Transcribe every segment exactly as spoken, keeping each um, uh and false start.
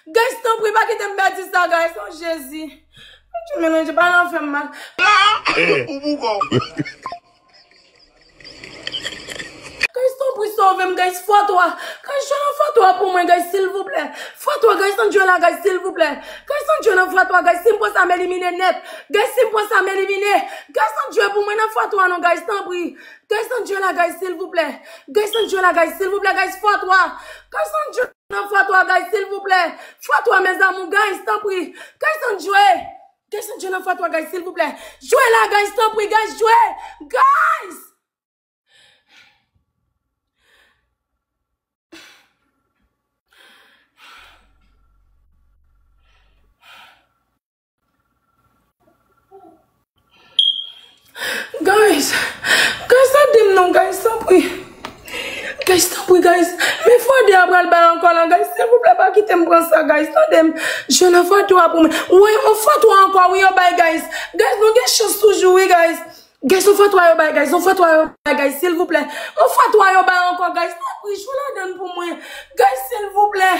Guys, tanpri, pa kite m pèdi sa, guys. Oh, Jezi. Mwen menm, pa nan fè m mal. Ou pou kò. Guys, tanpri, sove m, guys, fatwa. Guys, jwe nan fatwa pou mwen, guys, silvouplè. Fatwa, guys, ann jwe la, guys, silvouplè. Guys, ann jwe nan fatwa, guys, si m pran sa, m elimine nèt. Guys, si m pran sa, m elimine. Guys, ann jwe pou mwen nan fatwa, non, guys, tanpri. Guys, ann jwe la, guys, silvouplè. Guys, ann jwe la, guys, silvouplè, guys, fatwa. Guys, ann jwe nan fatwa, guys, silvouplè. Fatwa, mes amours, guys, tanpri. Guys, ann jwe. Guys, ann jwe nan fatwa, guys, silvouplè. Jwe la, guys, tanpri, guys, jwe. Guys! Guys, guys, ede m non, guys, tanpri. Guys, tanpri, guys. Men fwa de a pral bay ankò la, guys. Silvouplè, pa kite m pran sa, guys. Tande m. Jwe nan fatwa pou mwen. Wi, yon fatwa ankò, wi, yo bay, guys. Guys, nou gen chans toujou, wi, guys. Guys, yon fatwa yo bay, guys. Yon fatwa yo bay, guys, silvouplè. Yon fatwa yo bay ankò, guys. Tanpri, jwe ladan l pou mwen. Guys, silvouplè.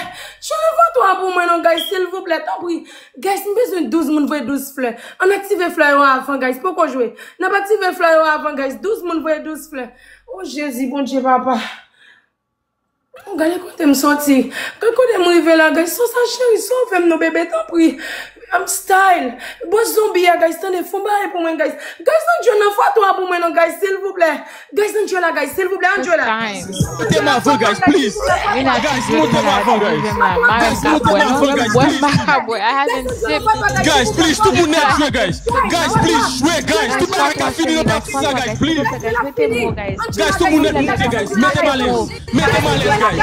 Jwe yon fatwa pou mwen, non, guys, silvouplè. Tanpri. Guys, m bezwen douz moun voye douz flè. Ann aktive flè yo avan, guys. Poko jwe. N ap aktive flè yo avan, guys. Douz moun voye douz flè. O Jezi, Bondye, papa. Gade kote m soti. Gade kote m rive la, guys. Sosa cheri, sove m non, bebe, tanpri. I'm style. Bòs zonbi a, guys, tande, fon bagay pou mwen, guys. Guys, ann jwe nan fatwa pou mwen non, guys, silvouplè. Guys, ann jwe la, guys, silvouplè, ann jwe la. Moute m avan, guys, please. Guys, moute m avan, guys. Guys, moute m avan, guys, please. Guys, please, tout moun nèt jwe, guys. Guys, please, jwe, guys. Tout bagay ka fini nan pati sa, guys, please. Guys, tout moun nèt moute, guys. Mete m alèz. Mete m alèz, guys.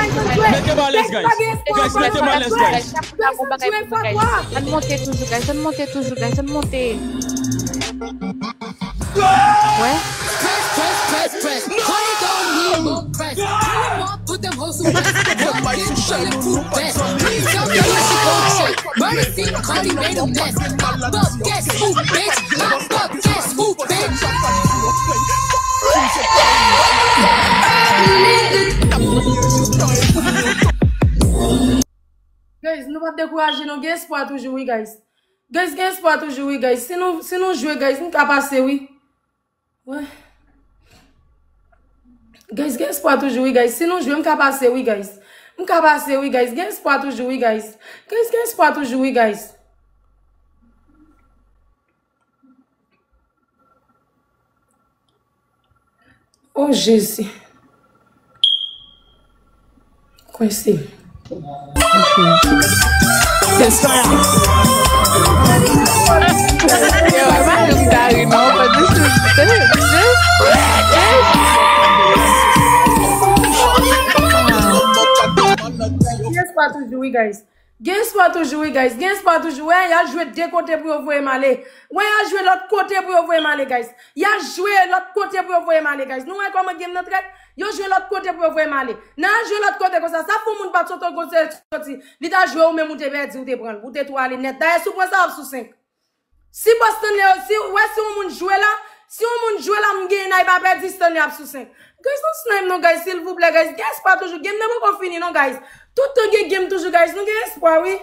Mete m alèz, guys. Guys, mete m alèz, guys. Ann monte toujou, guys. Ann monte toujou, guys. Ann monte. Wè. Press, press, press, press. Honey don't need more press. Put them hoes who press. Put them hoes who press. Please tell me what you gon' check. Murder scene, Cardi made a mess. I fuck guess who, bitch? I fuck guess who, bitch? Guys, nou p ap dekouraje non, gen espwa toujou wi, guys. Guys, gen espwa toujou wi, guys. Si nou, si nou jwe, guys, nou ka pase wi. Wè. Guys, gen espwa toujou wi, guys. Si nou jwe, m ka pase wi, guys. M ka pase wi, guys. Gen espwa toujou wi, guys. Guys, gen espwa toujou wi, guys. O Jezi. Kwense. Yo, imagine Gary, non, but this is, this is, this is. Gen espwa toujou wi, guys. Gen espwa toujou wi, guys. Gen espwa toujou. Wè, y al jwe de kote pou yo voye m ale. Wè, y al jwe lòt kote pou yo voye m ale, guys. Y al jwe lòt kote pou yo voye m ale, guys. Nou wè kòman game nan trèt? Yo jwe lòt kote pou yo voye m ale. Nan al jwe lòt kote konsa, sa fè yon moun pa t sot yon kote soti. Li ta jwe ou menm ou te pèdi, ou te pran l. Ou te tou ale nèt. Dayè, si w pran sa, w ap sou senk. Si bòs Stanley, si, wè, si yon moun jwe la, si yon moun jwe la, m genyen, n a pa pèdi, Stanley ap sou senk. Guys, ann snipe non, guys, silvouplè, guys. Gen espwa toujou. Game nan poko fini, non, guys. Tout tan gen game toujou, guys. Nou gen espwa, wi.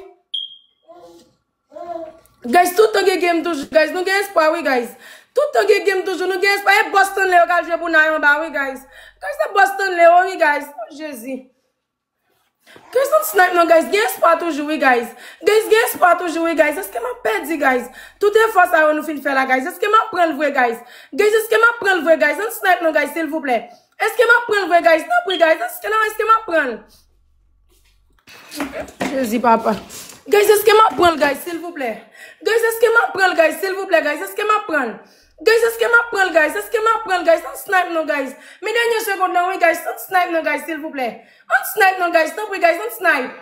Guys, tout tan gen game toujou, guys. Nou gen espwa, wi, guys. Tout tan gen game toujou, nou gen espwa. E bòs Stanley yo k al jwe pou n anba, wi, guys. Guys, se bòs Stanley yo, wi, guys. O Jezi. Guys, ann snipe non, guys. Gen espwa toujou, wi, guys. Guys, gen espwa toujou, wi, guys. Èske m ap pèdi, guys? Tout efò sa yo nou fin fè la, guys. Èske m ap pran l vre, guys? Guys, èske m ap pran l vre, guys? Ann snipe non, guys, silvouplè. Èske m ap pran l vre, guys? Tanpri, guys. Èske non, èske m ap pran l? Jezi, papa. Guys, èske m ap pran l, guys, silvouplè? Guys, èske m ap pran l, guys, silvouplè, guys? Èske m ap pran l? Guys, èske m ap pran l, guys? Èske m ap pran l, guys? Ann snipe non, guys. Men dènye segond nan, wi, guys. Ann snipe non, guys, silvouplè. Ann snipe non, guys. Tanpri, guys, ann snipe.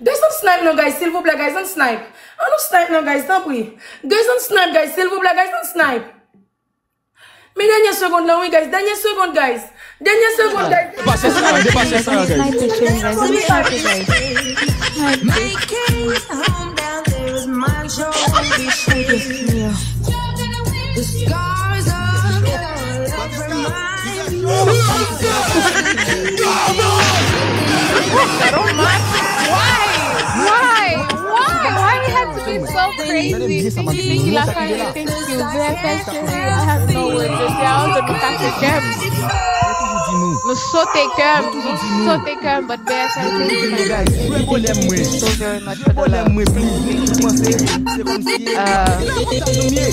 Guys, ann snipe non, guys, silvouplè, guys, ann snipe. Ann nou snipe non, guys, tanpri. Guys, ann snipe, guys, silvouplè, guys, ann snipe. Men dènye segond nan, wi, guys. Dènye segond, guys. Dènye segond, guys. Depase sa, depase sa, guys. Snipe, guys. Snipe, guys. Snipe. Crazy. Thank you, Lafayette. Thank you. V F L, cheri, I have no words. Jodi a, nou sote kè m. Nou sote kè m. Nou sote kè m, but V F L, thank you so very much for the love. Uh,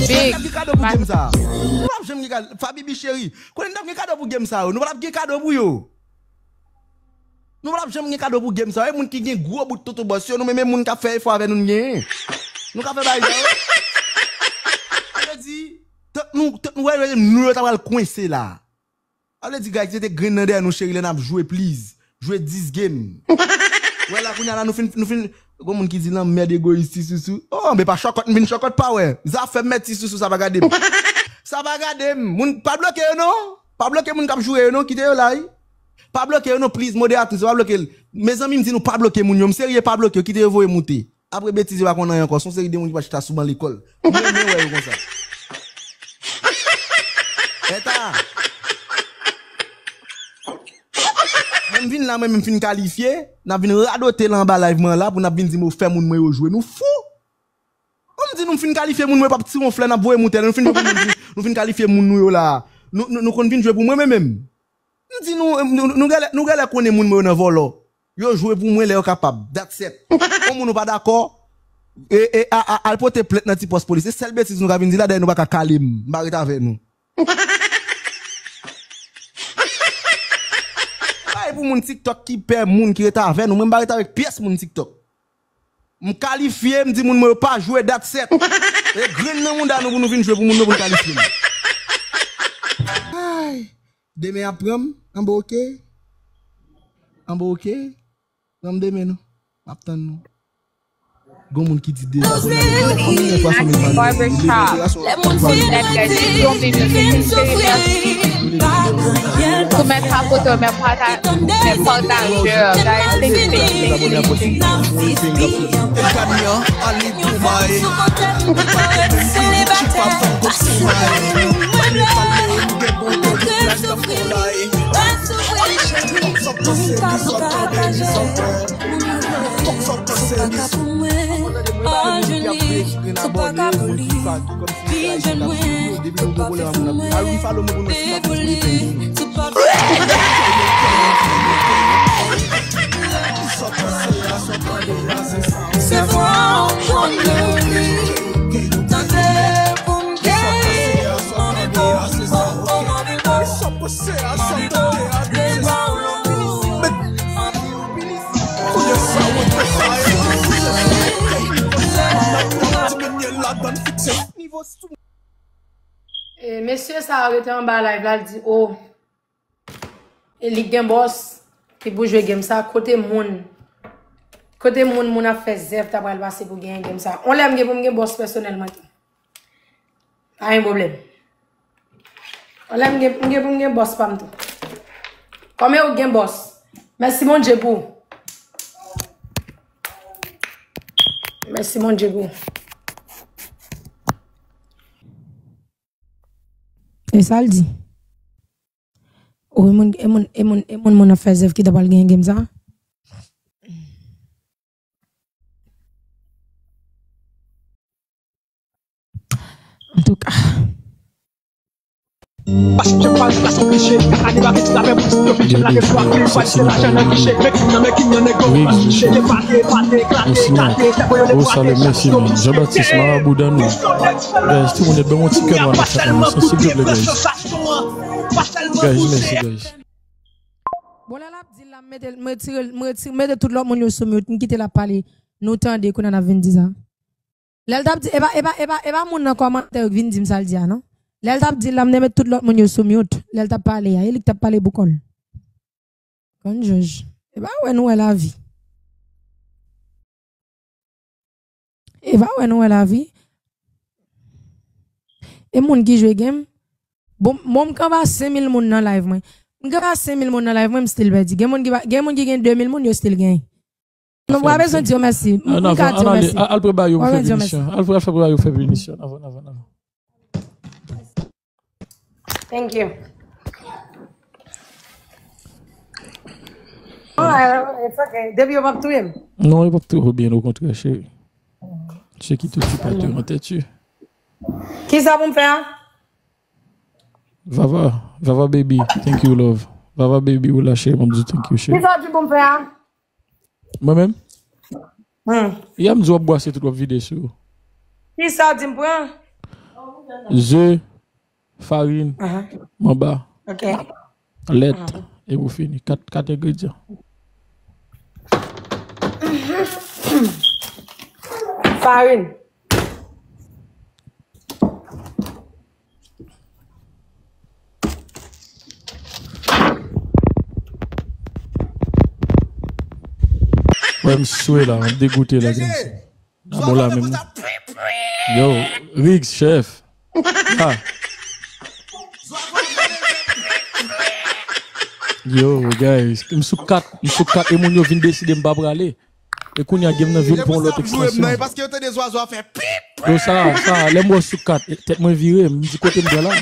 big. Mwen p ap janm gen kado. Fabibi cheri, konnen n t ap gen kado pou game sa yo. Nou pa t ap gen kado pou yo. Nou p ap janm gen kado pou game sa yo. E moun ki gen gwo bout toutou bòs yo, nou menm e moun k ap fè efò avè nou n genyen. Nou ka fè bagay sa yo. Sa vle di, tank nou, tank nou wè nou yo ta pral kwense la. Sa vle di, guys, se te grenn nan dèyè nou, cheri, lè n ap jwe, please. Jwe dis game. Wè la, kounye a la, nou fin, nou fin, gon moun ki di lanmèd egoyis, ti sousou. Oh, men pa chòkòt, m vin chòkòt pa wè. Zafè m mèt ti sousou, sa pa gade m. Sa pa gade m. Moun, pa bloke yo non. Pa bloke moun k ap joure yo non, kite yo la, wi. Pa bloke yo non, please, moderatris, pa bloke l. Mezanmi, m di nou pa bloke moun yo, m serye, pa bloke yo, kite yo voye moute. Apre betiz yo pa konn anyen ankò, se yon seri de moun ki pa chita sou ban lekòl. M renmen wè yo konsa. Eta. Mwen m vin la, mwen menm fin kalifye, n ap vin radote la anba live mwen la pou n ap vin di m yo fè moun mwen yo jwe. Nou fou! Mwen m di nou m fin kalifye moun mwen, p ap tire yon flè, n ap voye moute, nou fin jwe pou moun, nou fin kalifye moun nou yo la. Nou, nou, nou konn vin jwe pou mwen, mwen menm. M di nou, nou, nou, nou genlè, nou genlè konnen moun mwen yo nan vòlò. Yo jwe pou mwen lè yo kapab. That's it. Yon moun ou pa dakò, e, e, a, a, al pote plent nan ti pòs polis. Se sèl betiz nou ka vin di la, dayè nou pa ka kale m. M pa ret avè nou. Bay pou moun TikTok ki pè moun ki ret avè nou. Mwen m pa ret avèk pyès moun TikTok. M kalifye, m di moun mwen yo pa jwe, that's it. E grenn nan mouda nou pou nou vin jwe pou moun nou pou n kalifye nou. Ay, demen ap pran m, anba oke. Anba oke. Pran m demen non. M ap tann nou. Gon moun ki di deja pou n al konbyen twa san mil pa nou. Barbershop. Lè moun fin piti, m fin soufri. Tou mèt papote, mèt pata-, mèt pataje, guys, thank you, thank you, thank you, thank you. Èl Gani an, al li pou may. Li parèt selibatè. Li pa fè gòs pou may. Mwen pale, m gen bon tèt, m gen bon tèt. Mwen soufri. Mwen ka pataje. Mwen pa ka pou mwen. Oh, Johnny, se pa ka pou li. Vin jwenn mwen, se pa fè pou mwen. Baby, se pa fè pou mwen. Se vwa w konn mouri. Tande pou m gen. Oh, oh, oh, oh, oh. E mesye sa a rete anba live la, l di, o, e li gen bòs ki pou jwe game sa, kote moun, kote moun, moun ap fè zèv ta pral pase pou genyen game sa. On lè m gen pou m gen bòs pèsonèl mwen tou. Pa gen pwoblèm. Anlè m gen, m gen pou m gen bòs pa m tou. Kòm yo gen bòs. Mèsi Bondye pou ou. Mèsi Bondye pou ou. E sa l di? Ou e moun, e moun, e moun, e moun, moun ap fè zèv ki ta pral genyen game sa? Antouka. Paske pa yon plas oblije. Animatik la men pou yo piche lage swa. Pral se lajan nan kiche. Men kin nan men kin nan nego. Wi, wi, wi. Epate, epate, eklate, eklate. Tèt mwen yo dekwate. Tèt mwen yo dekwate. Jean-Baptiste, marabou dan nou. Guys, timoun, ban mwen ti kè nwa nan chat la, silvouplè, guys. Guys, mèsi, guys. Bon, lè l ap di l la, m mete, m retire, m retire, m mete tout lòt moun yo sou mute, m kite l ap pale. Nou tande, kounye a n ap vin di sa. Lè l t ap di, e pa, e pa, e pa, e pa moun nan kòmantè yo k vin di m sa l di a, non. Lè l t ap di l la, m te met tout lòt moun yo sou mute. Lè l t ap pale a, e li k t ap pale pou kò l. Konn jòj. E pa wè nou wè lavi. E pa wè nou wè lavi. E moun ki jwe game. Bon, bon, m kanpe a senk mil moun nan live mwen. M kanpe a senk mil moun nan live mwen, m still pèdi. Gen moun ki pa, gen moun ki gen de mil moun, yo still genyen. Non, w pa bezwen di yo mèsi. M ka di yo mèsi. Al prepare yo pou fè pinisyon. Al prepare yo pou fè pinisyon. Anvan, anvan, anvan. Thank you. Oh, it's okay. Depi yo p ap touye m. Non, yo p ap touye w byen, okontrè, cheri. Ceux qui t'occupent à te rentrer dessus. Kisa pou m fè a? Vava, Vava baby, thank you love. Vava baby, ou la cheri, m ap di thank you cheri. Kisa w di pou m fè a? Mwen menm? Hmm. Ya m di w ap bwase tout w ap vide sou. Kisa w di m pran? Ze, farin, manba, lèt, epi w fini. Kat, kat engredyan. Farin. Wè m swe la, m degoute la, guys. A bon la menm non. Yo, Riggs, chèf. Ah. Yo, guys, m sou kat, m sou kat, e moun yo vin deside m pa prale. E kounye a, game nan vin pran yon lòt ekspansyon. Paske yo tande zwazo a fè pip. Yo, sa, sa, lè m wè sou kat, tèt mwen vire, m di kote m pran la.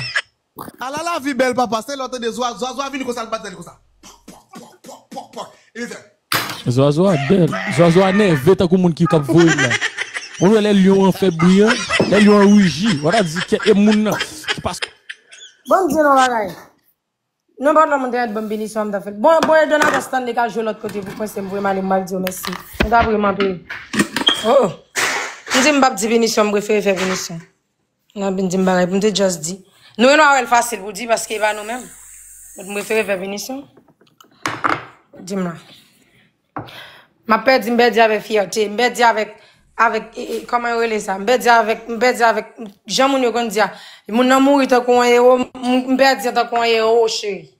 Ala lavi bèl papa, se lè w tande zwa, zwazo a vini konsa, l bat dan li konsa. Pòk, pòk, pòk, pòk, pòk. E li fè. Zwazo a bèl. Zwazo a nève tankou moun ki, k ap voye l la. Ou wè lè lyon an fè bri an, lè lyon an ruji, w ta di ke e moun nan ki pas. Bon, m di nou yon bagay. Non, pa lè moun te mèt ban m pinisyon, m ta fè l. Bon, bon, e Donata Stanley ka jwe lòt kote pou kwense m, voye m ale, m pral di yo mèsi. Nou ta voye m anpil. Oh. M di m p ap di pinisyon, m prefere fè pinisyon. N ap vin di m bagay pou m te just di. Nou menm nou a wè l fasil pou di paske e pa nou menm. Donk m prefere fè pinisyon. Di m la. M ap pèdi, m pèdi avèk fyète, m pèdi avèk, avèk, e, e, kòman yo rele sa? M pèdi avèk, m pèdi avèk, jan moun yo konn di a, moun nan mouri tankou yon ewo, m, m pèdi an tankou yon ewo, cheri.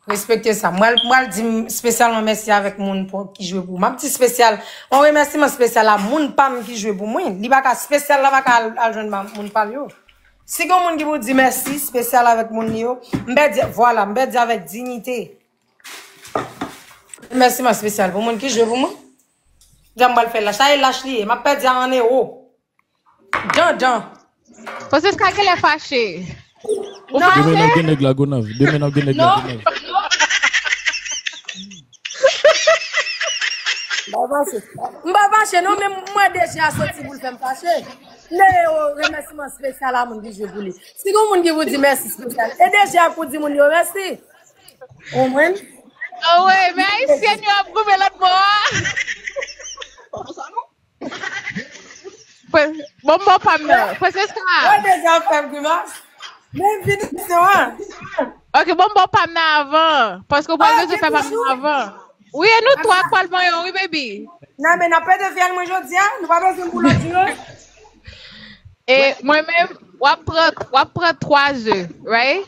Respekte sa. M pral, m pral di m espesyalman mèsi avèk moun pa w ki jwe pou ou. M ap di espesyal, yon remèsiman espesyal a moun pa m ki jwe pou mwen. Li pa ka, espesyal la pa ka al, al jwenn ma-, moun pa l yo. Si gen moun ki pou di mèsi espesyal avèk moun li yo, m pèdi, vwala, m pèdi avèk diyite. Remèsiman espesyal pou moun ki jwe pou mwen. Jan m pral fè lach, sa e lach li ye, m ap pèdi a an ewo. Dandan. Francisca genlè fache. Ou fache? Demen n ap gen nèg Lagonav. Demen n ap gen nèg Lagonav. M pa fache. M pa fache non, men m wè D J a soti pou l fè m fache. M te, oh, remèsiman espesyal a moun ki jwe pou li. Si gen moun ki pou di mèsi espesyal, e D J a pou di moun yo mèsi. Ou konprann? Oh, wi, men ayisyèn yo ap goumen lòt bò a. Bon, m ba w pa m nan. Francisca. Wè deja ap fè m grimas. Men pinisyon an. Ok, bon, m ba w pa m nan avan. Paske w pral bezwen fè pa m nan avan. Wi, e nou twa k pral ban yo, wi, baby. Nan, men n ap pete fyèl mwen jodi a. Nou pa bezwen pou lòt jou yo. E mwen menm, w ap pran, w ap pran twa ze, right?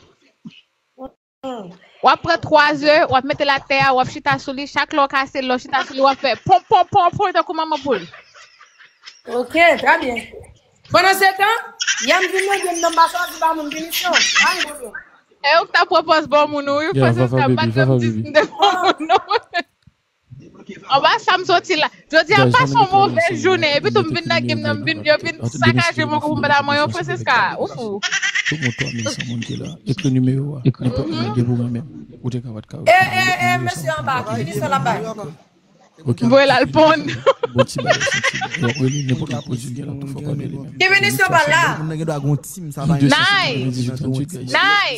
W ap pran twa ze, w ap mete l atè a, w ap chita sou li, chak lè w kase l, lè w chita sou li, w ap fè pon, pon, pon, pon, tankou manman poul. Ok, trè byen. Pandan se tan, Yam vin nan game nan, m pa chwazi ba moun pinisyon. Pa gen pwoblèm. E ou k ta pran pòz bon moun ou, wi, Francisca, m pa t janm di m te bon moun, non. Anba sa m soti la. Jodi a m pase yon move jounen. Epi tou m vin nan game nan, m vin, yo vin sakaje mwen pou m pa ta mwen yo, Francisca. Ou fou. Tout moun twa mil san moun ki la. Ekri nimewo a. Nenpòt moun gen pou mwen menm. Ou te ka pa t ka. E, e, e, mesye anba, ki pinisyon l ap bay? Ok. M voye l al ponn. Bon ti bagay, se ti bagay. Yo, rele nenpòt moun pwodui gen la, tou fò pa rele menm. Ki pinisyon pa la? Moun nan gen dwa gon tim, sa pa. Nay! Nay!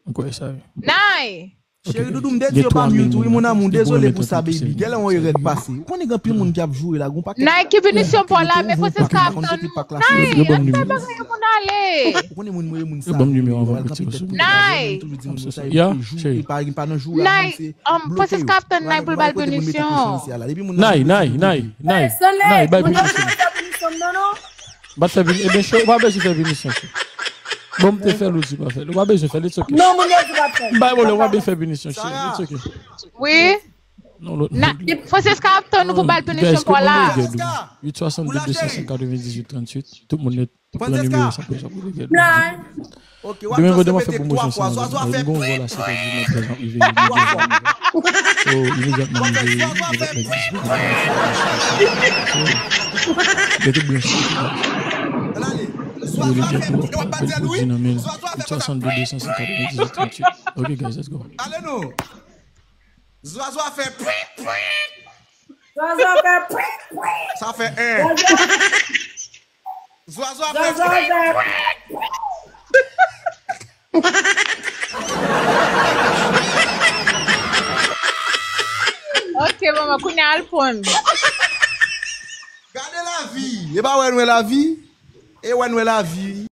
Ou kwè sa, wi. Nay! Cheri doudou, m te di yo pa mute, wi, mon amour, dezole pou sa, baby. Genlè yon erè k pase. Ou konnen gen anpil moun ki ap joure la, gon pakèt. Nike, ki pinisyon pa w la, men Francisca ap tann ou. Nike, ann fè bagay yo pou n ale. Ou konnen moun mwen, moun sa. Yo ban m nimewo anvan pou ti yo sou. Nike. Ya, cheri. Nike, um, Francisca ap tann Nike pou l ba l pinisyon. Nike, Nike, Nike, Nike. Nike, bay pinisyon. M pa t fè pinisyon. Ebyen, cheri, ou pa bezwen fè pinisyon, cheri. Bon, m te fè l, ou di pa fè l. Ou pa bezwen fè l, it's ok. Non, moun yo di pa fè l. M bay pwoblèm, ou pa bezwen fè pinisyon, cheri, it's ok. Wi. Non, lòt nèg. Francisca ap tann ou pou ba l pinisyon pa w la. Guys, kote moun yo gen dou? Uit swasannde, de san katrevendizuit, tranntuit. Tout moun nèt. Pran nimewo sa pou sa pou l gen dou. Demen, pandan m ap fè pwomosyon sa, m gon vòlè a sèt è di maten, m ap rive imedyatman. So, imedyatman m rive, m ap fè dispo. So, rete branche. Ou vle di pou w ap pran bèl pwodui nan men l. Uit swasannde, de san katrevendizuit, tranntuit. Ok, guys, let's go. Ale non. Zwazo a fè prik, prik. Zwazo a fè prik, prik. Sa fè en. Zwazo ap fè fwik. Ok, manman, kounye a al ponn. Gade lavi. E pa wè nou wè lavi? E wè nou wè lavi.